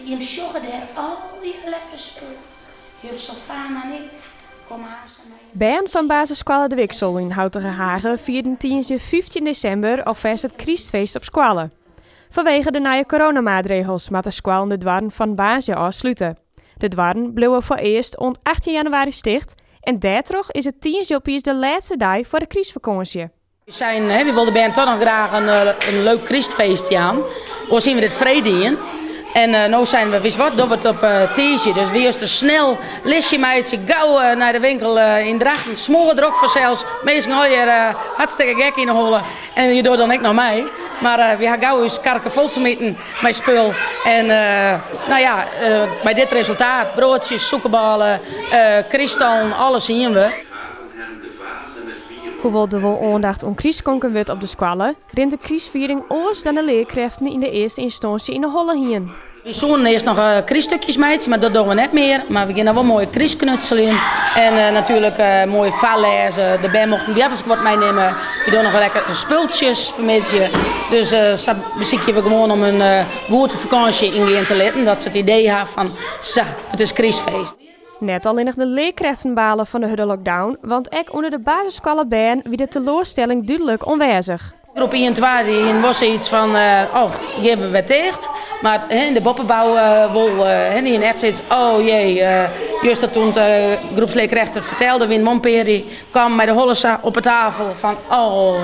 Jim sjogge dêr al dy lekker spul. Juf Sylvana en ik komme aanst nei jim. Bern fan basisskoalle De Wiksel yn Houtigehage fierden tiisdei 15 desimber alfêst it krystfeest op skoalle. Fanwege de nije coronamaatregels moatte skoallen de doarren fan woansdei ôf slute. De doarren bliuwe foarearst oant 18 jannewaris ticht en dêrtroch is it tiisdei opiens de lêste dei foar de krystfakânsje. Wy seinen, wy wolle de bern toch noch graach in leuk krystfeest jaan. Oars hiene we dit freed dien. En no seinen we, witst wat, dogge we it op tiisdei. Dus wy juster snel listje meitsje, gau nei de winkel yn Drachten. Smoardrok fansels, minsken allegear hartstikke gek yn 'e holle. En je dogge dan ek noch mei. Mar wy ha gau ús karke fol smiten mei spul. En no ja, mei dit resultaat, broadsjes, sûkerbôle, kryststallen, alles hiene we. Hoewol't der wol oandacht oan kryst skonken wurdt op de skoalle, rint de krystfiering oars dan de learkrêften yn de earste ynstânsje yn 'e holle hiene. Wy soenen earst noch kryststukjes meitsje, mar dat dogge we net mear. Mar we gean noch wol moai krystknutseljen en natuerlik moai foarlêze. De bern mochten boartersguod meinimme. Wy dogge noch lekker spultsjes fanmiddei. Dus sa besykje we gewoan om in goede fakânsje yngean te litten, dat se it idee ha fan sa, it is krystfeest. Net allinnich de learkrêften bale fan de hurde lockdown, want ek ûnder de basisskoallebern wie de teloarstelling dúdlik oanwêzich. Groep ien, twa dy hiene wol sayts fan, oh, gean we wer ticht. Mar yn de boppebou wol, dy hiene echt sayts, oh jee. Juster toen de groepslearkrêft it fertelde, wiene wol in pear dy kamen mei de holle sa op 'e tafel fan, oh,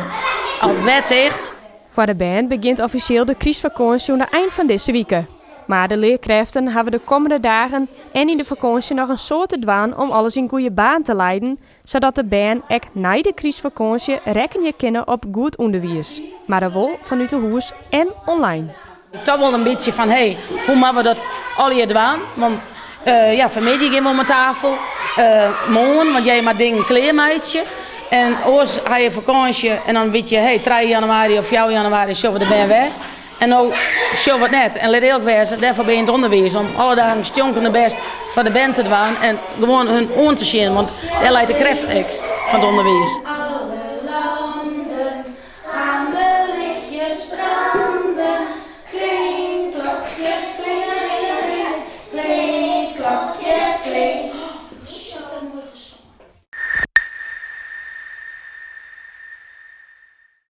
alwer ticht. Foar de bern begjint offisjeel de krystfakânsje oan de ein fan dizze wike. Mar de learkrêften hawwe de kommende dagen en yn de fakânsje noch in soad te dwaan om alles yn goede baan te leiden, sadat de bern ek nei de krystfakânsje rekkenje kinne op goed ûnderwiis. Mar dan wol fanút de hûs en online. Toch wol in bytsje fan hé, hoe moatte we dat allegear dwaan? Want ja, fanmiddei gean we om 'e tafel, moarn, want jy moat dingen klearmeitsje. En oars ha je fakânsje en dan witte je, hé, trije januari of fjouwer januari sjogge we de bern wer. En no sjogge we it net. En lit earlik wêze, dêrfoar bin je yn it ûnderwiis, om alle dagen stjonkende bêst foar de bern te dwaan en gewoan hun oan te sjen, want dêr leit de krêft ek fan it ûnderwiis. Alle landen gaan de lichtjes branden, klink klokjes klink.